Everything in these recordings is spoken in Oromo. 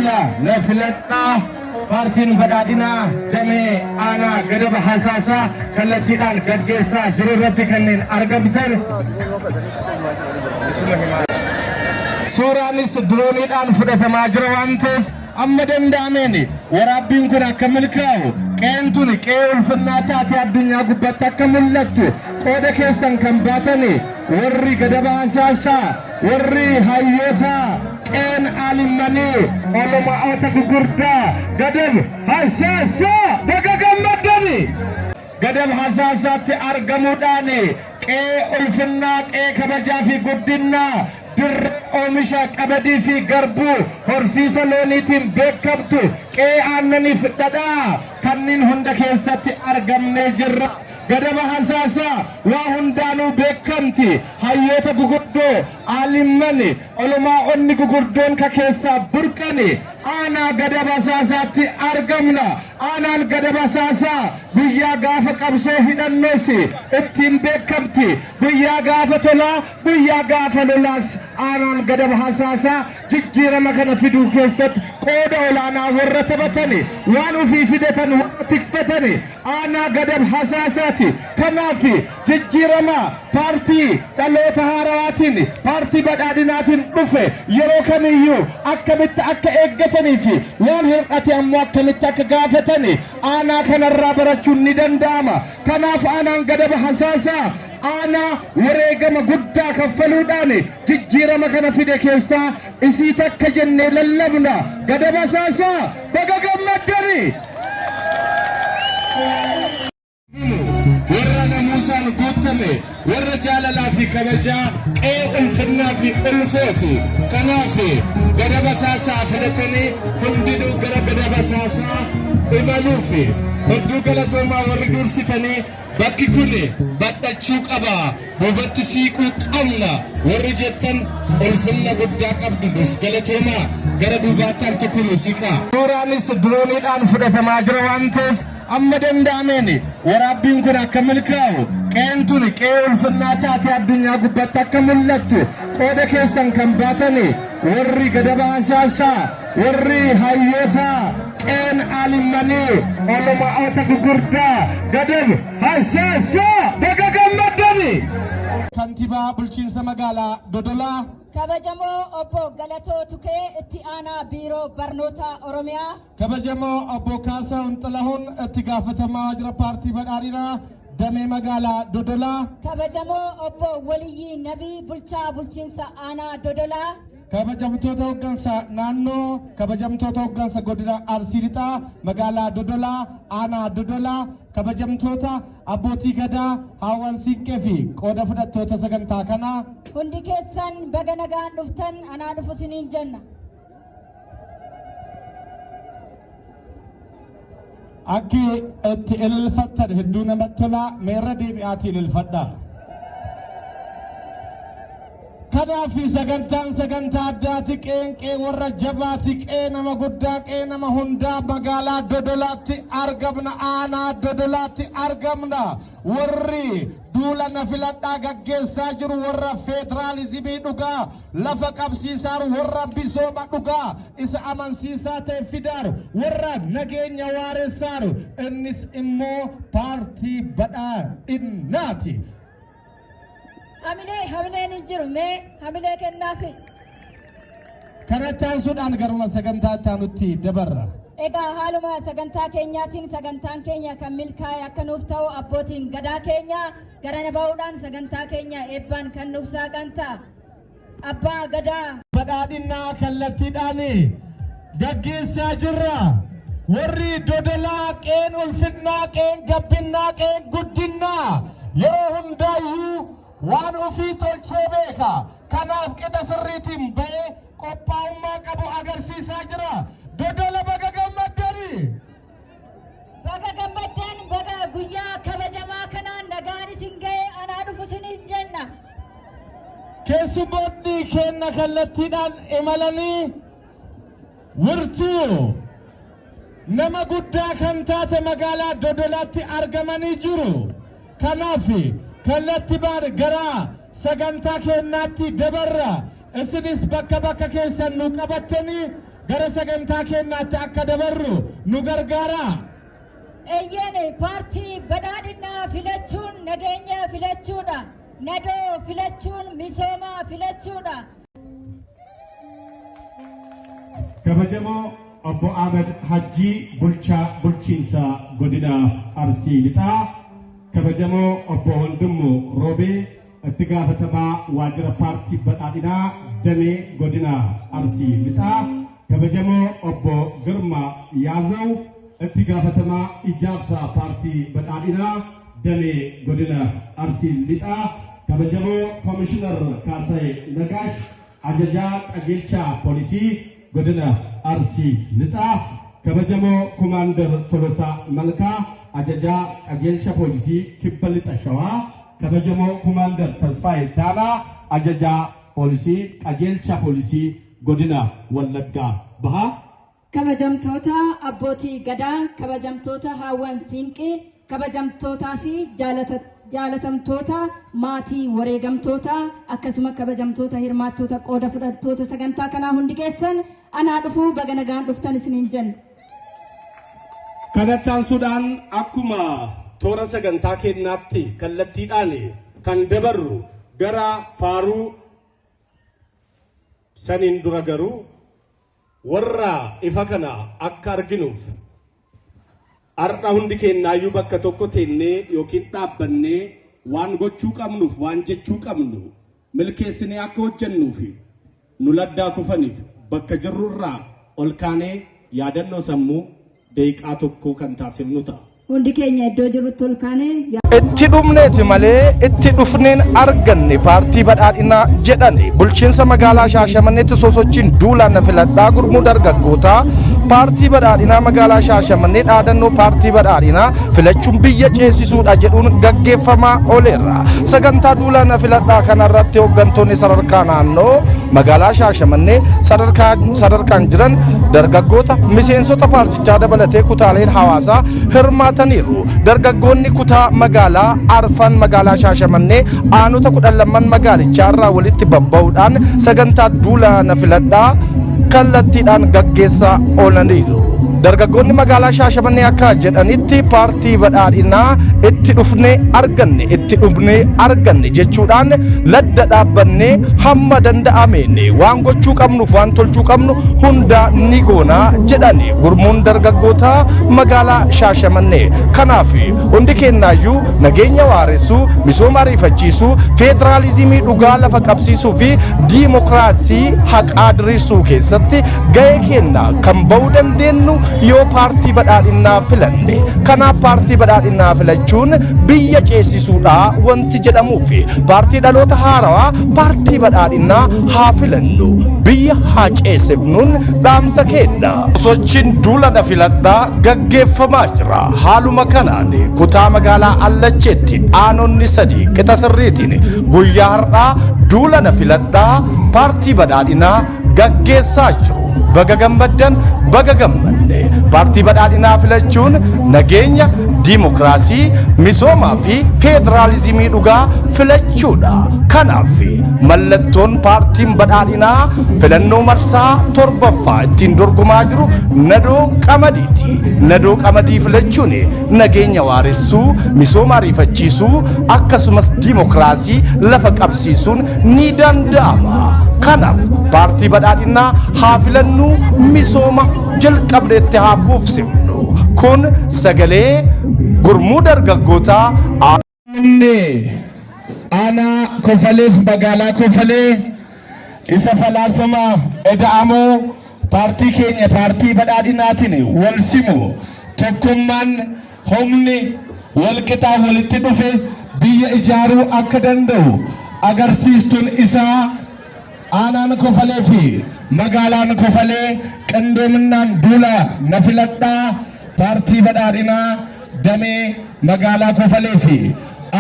Duula na filadhaa Paartiin Badhaadhinaa damee aanaa Gadab Hasaasaa kallattiidhaan gaggeessaa jiru irratti kanneen argamtan suuraanis dirooniidhaan fudhatamaa jira waan ta'eef amma danda'ameen waraabbiin kun akka milkaa'u qe'een tun qe'ee ulfinnaa taatee addunyaa gubbatti akka mul'attu qooda keessan kan baatan warri Gadaba Hasaasaa warri hayyootaa qe'een aalimmanii oloma'oota gugurdaa Gadab Hasaasaa baga gammaddani! Gadab Hasaasaatti argamuudhaan qe'ee ulfinnaa, qe'ee kabajaa fi guddinnaa, dirree oomisha qamadii fi garbuu, horsiisa looniitiin beekamtu, qe'ee aannaniif dhadhaa kanniin hunda keessatti argamnee jirra. Gadaba Hasaasaa waa hundaanuu beekamti. Hayyoota gugurdoo, aalimman, olumaa'onni gugurdoon ka keessaa burqani aanaa Gadab Hasaasaatti argamna. Aanaan Gadab Hasaasaa guyyaa gaafa qabsoo hidhannoos ittiin beekamti. Guyyaa gaafa tolaa, guyyaa gaafa lolaas aanaan Gadab Hasaasaa jijjiirama kana fiduu keessatti qooda olaanaa warra taphatani, waan ofii fidatan warra tikfatani aanaa Gadab Hasaasaati. Kanaaf jijjiirama paartii dhaloota haarawaatiin, paartii badhaadhinaatiin dhufe yeroo kamiyyuu akkamitti akka eeggatanii fi waan hir'ate ammoo akkamitti akka gaafatani aanaa kanarraa barachuun ni danda'ama. Kanaaf aanaan Gadab Hasaasaa aanaa wareegama guddaa kaffaluudhaan jijjiirama kana fide keessaa isii takka jennee lallabna. Gadab Hasaasaa baga gammaddani! Himu, warra namuusaan guuttame, warra jaalalaa fi kabajaa, qe'ee ulfinnaa fi ulfooti. Kanaaf Gadab Hasaasaa filatanii hundinuu gara Gadab Hasaasaa imaluuf hedduu galatoomaa warri dursitanii bakki kun badhachuu qaba, duubatti siiquu qabna warri jettan ulfinna guddaa qabdu nuuf galatoomaa gara duubaatti al tokko nu siqaa. Suuraanis dirooniidhaan fudhatamaa jira waan ta'eef amma danda'ameen waraabbiin kun akka milkaa'u qe'een tun qe'ee ulfinnaa taatee addunyaa gubbatti akka mul'attu qooda keessan kan baatan warri Gadaba Hasaasaa warri hayyootaa qe'een aalimmanii oloma'oota gugurdaa Gadab Hasaasaa baga gammaddani! Kantibaa Bulchiinsa Magaalaa Dodolaa. Kabajamoo Obbo Galatoo Tukee Itti Aanaa Biiroo Barnootaa Oromiyaa. Kabajamoo Obbo Kaasaahun Xilahuun Itti Gaafatamaa Waajjira Paartii Badhaadhinaa Damee Magaalaa Dodolaa. Kabajamoo Obbo Waliyyii Nabii Bulchaa Bulchiinsa Aanaa Dodolaa. Kabajamtoota hoggansa naannoo, kabajamtoota hoggansa godina Arsii Lixaa, magaalaa Dodolaa, aanaa Dodolaa, kabajamtoota abbootii Gadaa, haawwan siinqee fi qooda fudhattoota sagantaa kanaa. Hundi keessan baga nagaan dhuftan anaa dhufu isiniin jenna. Akki itti ililfattan hedduu namatti tola, meerra deebi'aatii ililfadhaa. Kanaaf sagantaan sagantaa addaati qe'een qe'ee warra jabaati qe'ee nama guddaa qe'ee nama hundaa magaalaa Dodolaatti argamna aanaa Dodolaatti argamna warri duula na filadhaa gaggeessaa jiru warra feederaalizimii dhugaa lafa qabsiisaaru warra misooma dhugaa isa amansiisaa ta'e fidaaru warra nageenya waaressaaru innis immoo paartii badhaadhinnaati. Hamilee hamileen hin jiru mee hamilee kennaafi. Kanatti aansuudhaan garuma sagantaa itti aanutti dabarra. Egaa haaluma sagantaa keenyaatiin sagantaan keenya kan milkaa'e akka nuuf ta'u abbootiin gadaa keenya garana ba'uudhaan sagantaa keenya eebbaan kan nuuf saaqan ta'a. Abbaa Gadaa. Badhaadhinnaa kallattiidhaan gaggeessaa jirra. Warri Dodolaa qe'een ulfinnaa, qe'een gabbinnaa, qe'een guddinnaa yeroo hundaayyuu waan ofii tolchee beeka. Kanaaf qixa sirriitiin ba'ee qophaa'ummaa qabu agarsiisaa jira. Dodola baga gammaddani! Baga gammaddan baga guyyaa kabajamaa kanaan nagaan isin ga'e anaa dhufu isiniin jenna. Keessummootni keenna kallattiidhaan imalanii wirtuu nama guddaa kan taate magaalaa Dodolaatti argamanii jiru. Kanaaf kallattimaan gara sagantaa keennaatti dabarra. Isinis bakka bakka keessan nu qabattanii Gara sagantaa keenyaatti akka dabarru nu gargaara. Eeyyeen, paartii badhaadhinaa filachuun nageenya filachuudha. Nadoo filachuun misooma filachuudha. Kabajamoo Obbo Ahmed Hajjii, bulchaa bulchiinsa godina Arsii Lixaa, kabajamoo Obbo Wandimmu Roobee, itti gaafatamaa waajjira paartii badhaadhinaa damee godina Arsii Lixaa, kabajamoo Obbo Girmaa Yaazaw, itti gaafatamaa ijaarsa paartii badhaadhinaa damee godina Arsii Lixaa, kabajamoo Koomishinar Kaasay Nagaash, ajajaa qajeelcha poolisii godina Arsii Lixaa, kabajamoo Kumaandar Tolosaa Malkaa, ajajaa qajeelcha poolisii Kibba Lixa Shawaa, kabajamoo Kumaandar Tasfaayee Taanaa, ajajaa poolisii qajeelcha poolisii godina Wallaggaa Bahaa. Kabajamtoota abbootii gadaa, kabajamtoota haawwan siinqee, kabajamtootaa fi jaalatamtoota maatii wareegamtoota, akkasuma kabajamtoota hirmaattoota, qooda fudhattoota sagantaa kanaa, hundi keessan anaa dhufuu, baga nagaan dhuftan isiniin jenna. Kanatti aansuudhaan akkuma toora sagantaa keenyaatti kallattiidhaan kan dabarru gara faaruu saniin dura garuu warra ifa kana akka arginuuf har'a hundi keenyaayyuu bakka tokko teennee yookiin dhaabbannee waan gochuu qabnuuf, waan jechuu qabnu milkeessinee akka hojjennuuf nu laddaa kufaniif bakka jirrurraa ol kaanee yaadannoo sammuu daqiiqaa tokko kan taasifnu ta'a. Hundi keenya iddoo jirrutti ol kaanee Itti dhumneeti malee itti dhufneen arganne paartii badhaadhinaa jedhani. Bulchiinsa magaalaa Shaashamanneetti sosochiin duulaan na filadhaa gurmuu dargaggootaa paartii badhaadhinaa magaalaa Shaashamannee dhaadannoo "Paartii badhaadhinaa filachuun biyya ceesisuudha" jedhuun gaggeeffamaa ooleera. Sagantaa duulaa na filadhaa kanarratti hooggantoonni sadarkaa naannoo magaalaa Shaashamannee sadarkaa sadarkaan jiran, dargaggoota miseensota paartichaa dabalatee kutaaleen hawaasaa hirmaataniiru. Dargaggoonni kutaa magaalaa arfan magaalaa Shaashamannee aanota 12 magaalichaa irraa walitti babba'uudhaan sagantaa duula na filadhaa kallattiidhaan gaggeessaa oolaniiru. Dargaggoonni magaalaa Shaashamannee akka jedhanitti, paartii badhaadhinaa itti dhufnee arganne, itti dhufnee arganne jechuudhaan ladda dhaabbannee hamma danda'ameen waan gochuu qabnuuf waan tolchuu qabnu hunda ni goonaa jedhani gurmuun dargaggoota magaalaa Shaashamannee. Kanaaf hundi keenyaayyuu nageenya waaressuu, misooma ariifachiisuu, federaalizimii dhugaa lafa qabsiisuu fi diimokiraasii haqaa diriirsuu keessatti gahee keenya kan ba'uu dandeenyu yoo paartii badhaadhinaa filanne. Kanaaf paartii badhaadhinaa filachuun biyya ceesisuudha wanti jedhamuuf, paartii dhaloota haarawaa, paartii badhaadhinaa haa filannu, biyya haa ceesifnuun dhaamsa keenya. Sochiin duula na filadhaa gaggeeffamaa jira. Haaluma kanaan kutaa magaalaa Allacheetti aanonni sadi qixa sirriitiin guyyaa har'aa duula na filadhaa paartii badhaadhinaa gaggeessaa jiru. Baga gammaddan, baga gammanne. Paartii badhaadhinaa filachuun nageenya, diimokiraasii, misoomaa fi federaalizimii dhugaa filachuudha. Kanaaf mallattoon paartiin badhaadhinaa filannoo marsaa torbaffaa ittiin dorgomaa jiru nadoo qamadiiti. Nadoo qamadii filachuun nageenya waaressuu, misooma ariifachiisuu, akkasumas diimokiraasii lafa qabsiisuun ni danda'ama. Kanaaf paartii badhaadhinaa haa filannuu, misooma jalqabneetti haa fuufsifnu. Kun sagalee gurmuu dargaggootaa. Aanaa Kofaleef magaalaa Kofalee isa falaasama eda'amoo paartii keenya paartii badhaadhinaatiin wal simu, tokkummaan humni walqixaa walitti dhufe biyya ijaaruu akka danda'u agarsiistuun isaa aanaan Kofalee fi magaalaan Kofalee qindoominaan duula na filadhaa paartii badhaadhinaa damee magaalaa Kofalee fi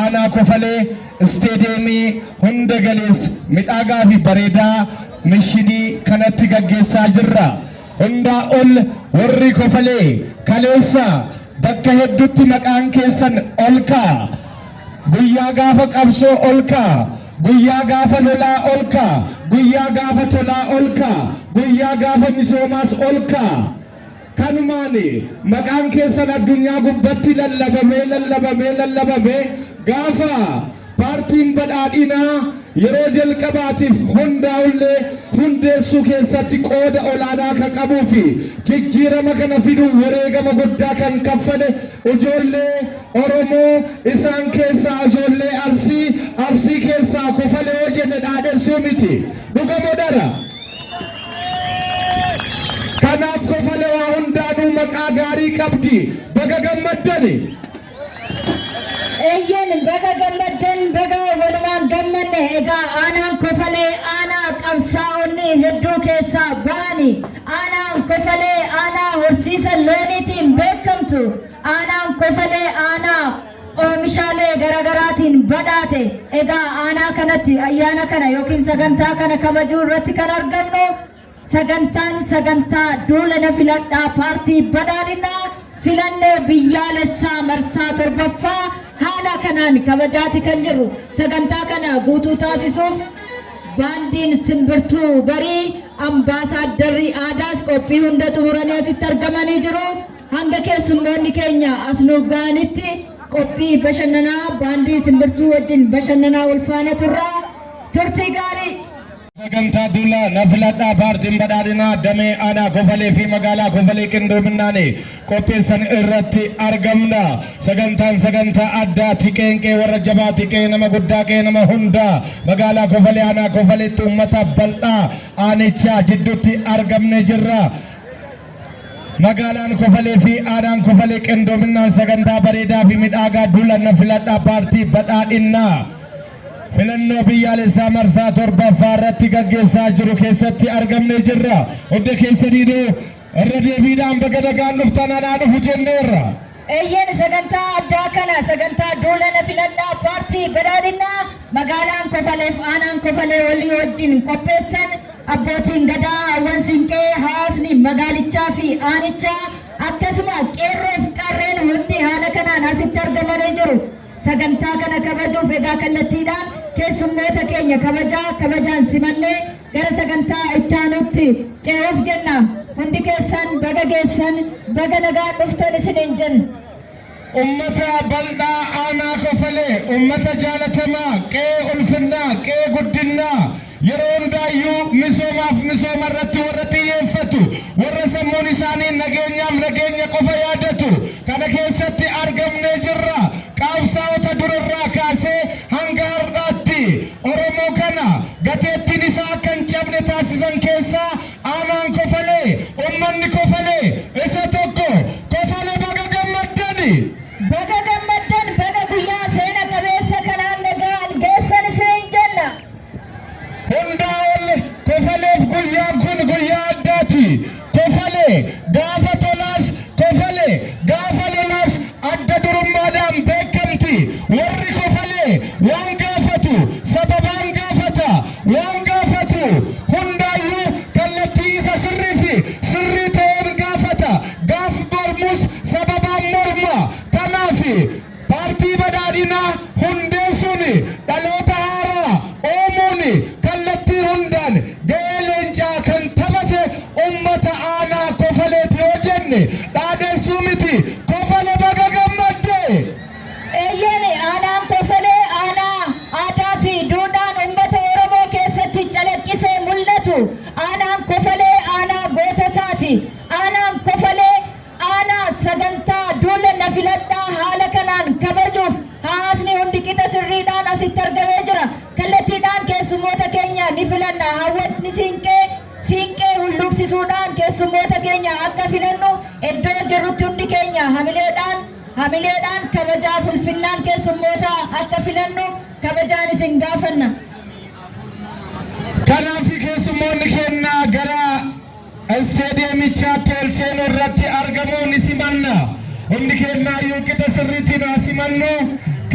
aanaa Kofalee isteediyeemii hunda galeessa midhaagaa fi bareedaa mishinii kanatti gaggeessaa jirra. Hundaa ol warri Kofalee kaleessa bakka hedduutti maqaan keessan ol ka'a. Guyyaa gaafa qabsoo ol ka'a. Guyyaa gaafa lolaa ol ka'a. Guyyaa gaafa tolaa ol ka'a. Guyyaa gaafa misoomaas ol ka'a. Kanumaan maqaan keessan addunyaa gubbatti lallabamee lallabamee lallabamee gaafa paartiin badhaadhinaa yeroo jalqabaatiif hundaa'ullee hundeessuu keessatti qooda olaanaa kan qabuu fi jijjiirama kana fiduun wareegama guddaa kan kaffale ijoollee Oromoo isaan keessaa ijoollee Arsii, Arsii keessaa Kofalee yoo jenne dhaadhessuu miti. Dhuga moo dhara? Kanaaf Kofalee waa hundaanuu maqaa gaarii qabdi. Baga gammaddani. Eeyyen, baga gammaddan, baga walumaan gammanne. Egaa aanaan Kofalee aanaa qabsaa'onni hedduu keessaa ba'ani. Aanaan Kofalee aanaa horsiisa looniitiin beekamtu. Aanaan Kofalee aanaa oomishaalee garaagaraatiin badhaate. Egaa aanaa kanatti ayyaana kana yookiin sagantaa kana kabajuu irratti kan argamnu sagantaan sagantaa duula na filadhaa paartii badhaadhinaa filannoo biyyaalessaa marsaa torbaffaa haala kanaan kabajaati kan jirru. Sagantaa kana guutuu taasisuuf baandiin Simbirtuu Barii, ambaasaaddarri aadaas qophii hunda xumuranii asitti argamanii jiru. Hanga keessummoonni keenya as nuuf ga'anitti qophii bashannanaa baandii Simbirtuu wajjin bashannanaa wal faana turra. Turtii gaarii! Sagantaa duula na filadhaa paartiin badhaadhinaa damee aanaa Kofalee fi magaalaa Kofalee qindoominaan qopheessan irratti argamna. Sagantaan sagantaa addaati. Qeenqee warra jabaati. Qe'ee nama guddaa, qe'ee nama hundaa magaalaa Kofalee aanaa Kofaleetti uummata bal'aa aanichaa jidduutti argamnee jirra. Magaalaan Kofalee fi aanaan Kofalee qindoominaan sagantaa bareedaa fi midhaagaa duula na filadhaa paartii badhaadhinnaa filannoo biyyaalessaa marsaa torbaffaa irratti gaggeessaa jiru keessatti argamnee jirra. Hunda keessaniinuu irra deebiidhaan baga nagaan dhuftan anaa dhufu jenneerra. Eeyyeen, sagantaa addaa kana, sagantaa duula na filadhaa paartii badhaadhinnaa magaalaan Kofaleef aanaan Kofalee walii wajjin qopheessan, abbootiin gadaa, hawwan siinqee, hawaasni magaalichaa fi aanichaa, akkasuma qeerroof qarreen hundi haala kanaan asitti argamanii jiru. Sagantaa kana kabajuuf egaa kallattiidhaan keessummoota keenya kabajaa kabajaan simannee gara sagantaa ittaanutti ce'uuf jenna. Hundi keessan baga geessan, baga nagaan dhuftan isiniin jenna. Ummata bal'aa aanaa Kofalee, ummata jaalatamaa, qe'ee ulfinnaa, qe'ee guddinnaa, yeroo hundaayyuu misoomaaf misooma irratti warra xiyyeeffatu, warra sammuun isaanii nageenyaaf nageenya qofa yaadatu kana keessatti argamnee jirra. Qabsaa'ota durirraa kaasee hanga har'aatti Oromoo kana gateettiin isaa akka hin cabne taasisan keessaa aanaan Kofalee, ummanni Kofalee isa tokko. Kofalee baga gammaddani! Baga gammaddan, baga guyyaa seena qabeessa kanaan nagaan geessan isiniin jenna. Hundaa ol Kofaleef guyyaan kun guyyaa addaati. Kofalee gaafa tolaas, Kofalee gaafa lolaas adda durummaadhaan beekamti. Warri Kofalee waan gaafatu sababaan gaafata. Waan gaafatu hundaayyuu kallattii isa sirrii fi sirrii ta'een gaafata. Gaaf mormus sababaan morma. Kanaaf paartii badhaadhinaa hundeessuun dhaloota haaraa uumuun kallattii hundaan ga'ee leencaa kan taphate ummata aanaa Kofaleeti yoo jenne dhaadheessuu miti. Kofale baga gammadde! Eeyyeen, aanaan Kofalee aanaa aadaa fi duudhaan uummata Oromoo keessatti calaqqisee mul'atu. Aanaan Kofalee aanaa goototaati. Aanaan Kofalee aanaa sagantaa duula na filadhaa haala kanaan kabajuuf hawaasni hundi qixa sirriidhaan asitti argamee jira. Kallattiidhaan keessummoota keenya ni filanna. Hawwatni siinqee siinqee hulluuqsisuudhaan keessummoota keenya akka filannu iddoo jirrutti hundi keenya hamileedhaan hamileedhaan kabajaa fulfinnaan keessummoota akka filannu kabajaan isin gaafanna. Kanaaf keessummoonni keenya gara isteediyeemichaatti ol seenuu irratti argamuu ni simanna. Hundi keenyaayyuu qixa sirriitiin haa simannu.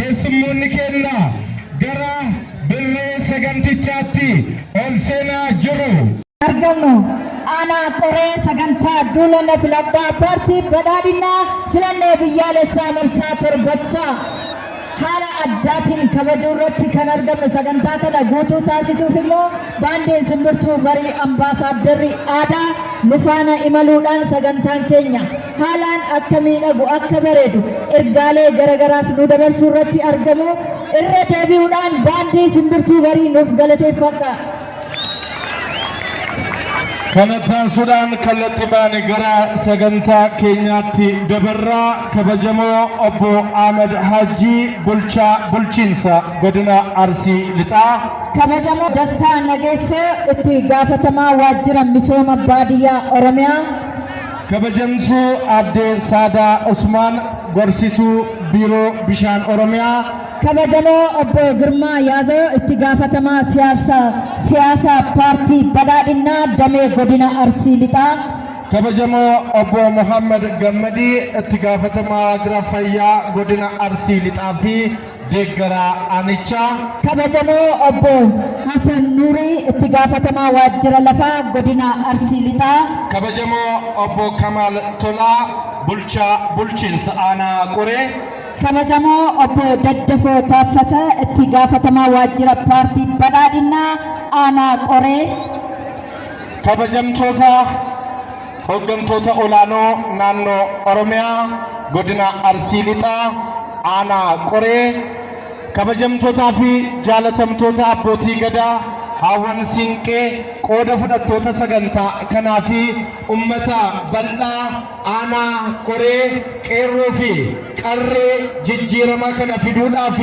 Keessummoonni keenya gara dirree sagantichaatti ol seenaa jiru. Argamnu aanaa Qoree sagantaa duula na filadhaa paartii badhaadhinaa filannoo biyyaalessaa marsaa torbaffaa. Haala addaatiin kabajuu irratti kan argamnu sagantaa kana guutuu taasisuuf immoo baandiin Simbirtuu Barii Ambaasaaddarri aadaa nu faana imaluudhaan sagantaan keenya haalaan akka miidhagu akka bareedu ergaalee garagaraas nu dabarsuu irratti argamu. Irra deebi'uudhaan baandii Simbirtuu Barii nuuf galateeffadha. Kanatti aansuudhaan kallattimaan gara sagantaa keenyaatti dabarraa. Kabajamoo Obbo Ahmed Hajjii, bulchaa bulchiinsa godina Arsii Lixaa. Kabajamoo Dastaa Nageessoo, itti gaafatamaa waajjira misooma baadiyyaa Oromiyaa. Kabajamtuu Aadde Saadaa Usmaan, gorsituu biiroo bishaan Oromiyaa. Kabajamoo Obbo Girmaa Yaazoo, itti gaafatamaa siyaasa paartii Badhaadhinnaa damee godina Arsii Lixaa. Kabajamoo Obbo Muhammad Gammadii, itti gaafatamaa waajjira fayyaa godina Arsii Lixaa fi deeggaraa aanichaa. Kabajamoo Obbo Hasan Nuurii, itti gaafatamaa waajjira lafaa godina Arsii Lixaa. Kabajamoo Obbo Kamaal Tolaa, bulchaa bulchiinsa aanaa Qoree. Kabajamoo Obbo Daddafoo Taaffasaa, itti gaafatamaa waajjira paartii Badhaadhinnaa aanaa Qoree. Kabajamtoota hooggantoota olaanoo naannoo Oromiyaa, godina Arsii Lixaa, aanaa Qoree, kabajamtootaa fi jaalatamtoota abbootii gadaa, haawwan siinqee, qooda fudhattoota sagantaa kanaa fi ummata bal'aa aanaa Qoree, qeerroo fi qarree jijjiirama kana fiduudhaaf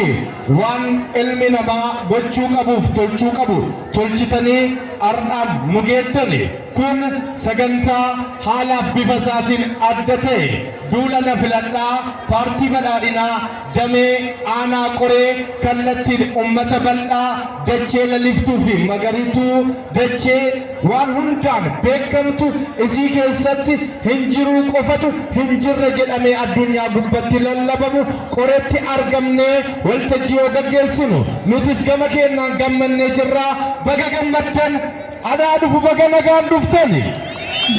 waan ilmi namaa gochuu qabuuf tolchuu qabu tolchitanii har'aan nu geettani. Kun sagantaa haalaaf bifa isaatiin adda ta'e, duula na filadhaa paartii Badhaadhinaa damee aanaa Qoree kallattiin ummata bal'aa dachee laliftuu fi magariituu, dachee waan hundaan beekamtu, isii keessatti hin jiruu qofatu hin jirre jedhamee addunyaa gubbatti lallabamu Qoretti argamnee waltajjii yoo gaggeessinu nutis gama keennaan gammannee jirraa. Baga gammaddan, anaa dhufu, baga nagaan dhuftani.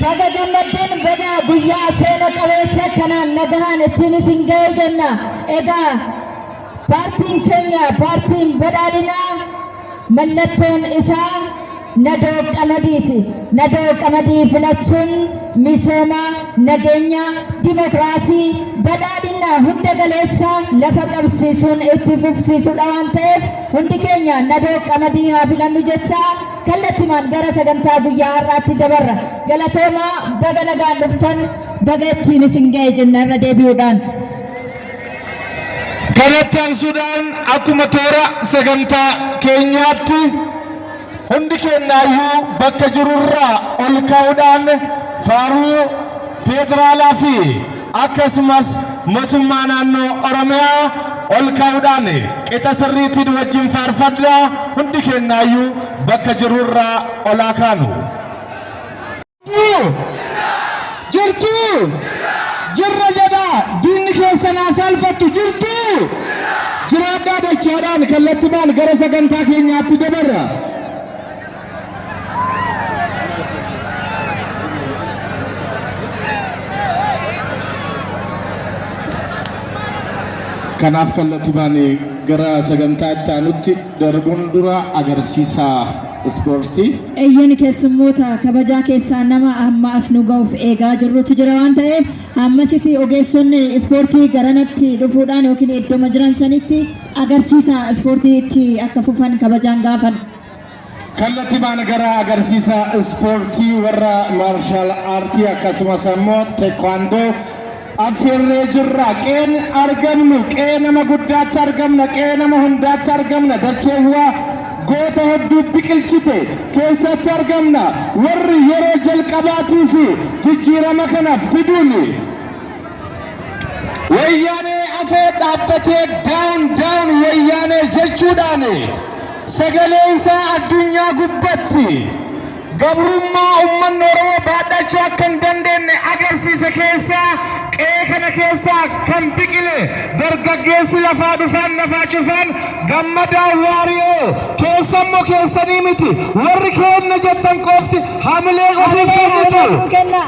Baga gammaddan, baga guyyaa seena qabeessa kanaan nagahaan ittiin isin ga'e jenna. Egaa paartiin keenya, paartiin Badhaadhinaa, mallattoon isaa nadoo qamadiiti. Nadoo qamadii filachuun misooma, nageenya, dimokiraasii, badhaadhina hunda galeessa lafa qabsiisuun itti fufsiisuudha waan ta'eef hundi keenya nadoo qamadii haa filannu jechaa kallattimaan gara sagantaa guyyaa har'aatti dabarra. Galatoomaa, baga nagaan dhuftan, baga ittiin isin ga'e jenna irra deebi'uudhaan. Kanatti aansuudhaan akkuma toora sagantaa keenyaatti hundi keenyaayyuu bakka jirurraa ol ka'uudhaan faaruu federaalaa fi akkasumas mootummaa naannoo Oromiyaa ol ka'uudhaan qixa sirriitiin wajjin faarfadhaa. Hundi keenyaayyuu bakka jirurraa olaa kaanu. Jirtu, jirra jedhaa, diinni keessan haa saalfattu. Jirtu, jiraadhaa dachaadhaan. Kallattimaan gara sagantaa keenyaatti dabarra. Kanaaf kallattimaan gara sagantaa itti aanutti darbuun dura agarsiisa ispoortii. Eeyyeni, keessummoota kabajaa keessaa nama amma as nu ga'uuf eegaa jirrutu jira waan ta'eef ammasitti ogeessonni ispoortii garanatti dhufuudhaan yookiin iddoma jiran sanitti agarsiisa ispoortiitti akka fufan kabajaan gaafan. Kallattimaan gara agarsiisa ispoortii warra martial artii akkasumas ammoo teekwaandoo affeerree jirra. Qeen argamnu qe'ee nama guddaatti argamna, qe'ee nama hundaatti argamna. Dacheewwaa goota hedduu biqilchite keessatti argamna. Warri yeroo jalqabaatii fi jijjiirama kana fiduun wayyaanee afoo dhaabbatee "Down, down Wayyaanee" jechuudhaan sagalee isaa addunyaa gubbatti gabrummaa uummanni Oromoo baadhachuu akka hin dandeenye agarsiise keessaa, qe'ee kana keessaa kan biqile dargaggeessi lafaa dhufaan lafaa cufaan Gammadaa Waariyoo. Keessammoo keessanii miti, warri keenya jettan qofti hamilee ofiif kennitu. Kenna.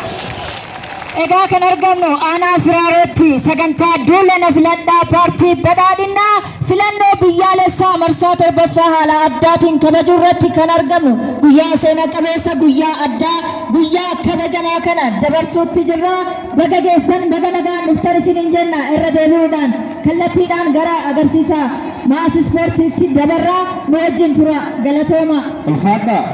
Egaa kan argamnu aanaa Siraarotti sagantaa duula na filadhaa paartii Badhaadhinnaa Filannoo biyyaalessaa marsaa torbaffaa haala addaatiin kabajuu irratti kan argamnu guyyaa seena qabeessa, guyyaa addaa, guyyaa kabajamaa kana dabarsuutti jirra. Baga geessan, baga nagaan dhuftan isiniin jenna. Irra deebi'uudhaan kallattiidhaan gara agarsiisa maas ispoortiitti dabarraa, nu wajjin tura, galatooma. Ulfaadhaa.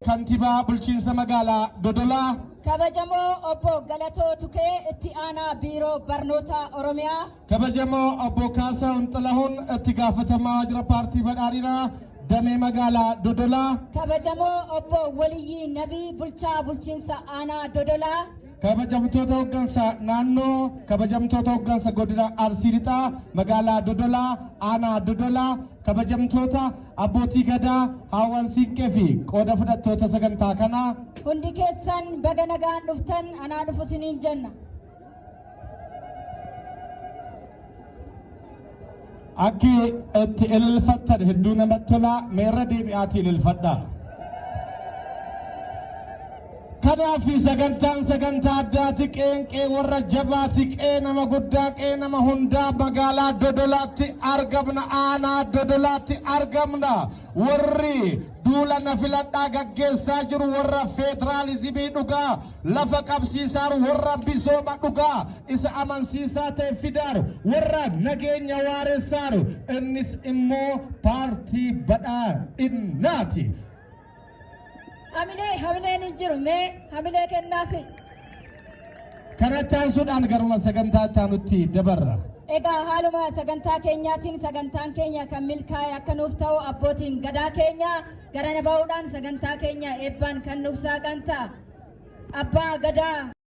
Kantiibaa bulchiinsa magaalaa Dodolaa. Kabajamoo obbo Galatoo Tukee, itti aanaa biiroo barnoota Oromiyaa. Kabajamoo obbo Kaasahuun Xilahuun, itti gaafatamaa waajjira paartii badhaadhinaa damee magaalaa Dodolaa. Kabajamoo obbo Waliyyii Nabii, bulchaa bulchiinsa aanaa Dodolaa. Kabajamtoota hooggansa naannoo, kabajamtoota hooggansa godina Arsii Lixaa, magaalaa Dodolaa, aanaa Dodolaa, kabajamtoota abbootii gadaa, haawwan siinqee fi qooda fudhattoota sagantaa kanaa. Hundi keessan baga nagaan dhuftan, anaa dhufu isiniin jenna. Akki itti ililfattan hedduu namatti tola, meerra deebi'aatii ililfadhaa. Kanaaf sagantaan sagantaa addaati, qeenqee warra jabaati, qee nama guddaa, qee nama hundaa magaalaa Dodolaatti argamna, aanaa Dodolaatti argamna. Warri duula na filadhaa gaggeessaa jiru warra federaalizimii dhugaa lafa qabsiisaaru, warra misooma dhugaa isa amansiisaa ta'e fidaaru, warra nageenya waaressaaru, innis immoo paartii badhaadhinaati. Hamilee, hamileen hin jiru, mee hamilee kennaafi. Kanatti aansuudhaan garuma sagantaa itti aanutti dabarra. Egaa haaluma sagantaa keenyaatiin sagantaan keenya kan milkaa'e akka nuuf ta'u abbootiin gadaa keenya garana ba'uudhaan sagantaa keenya eebbaan kan nuuf saaqan ta'a. Abbaa gadaa.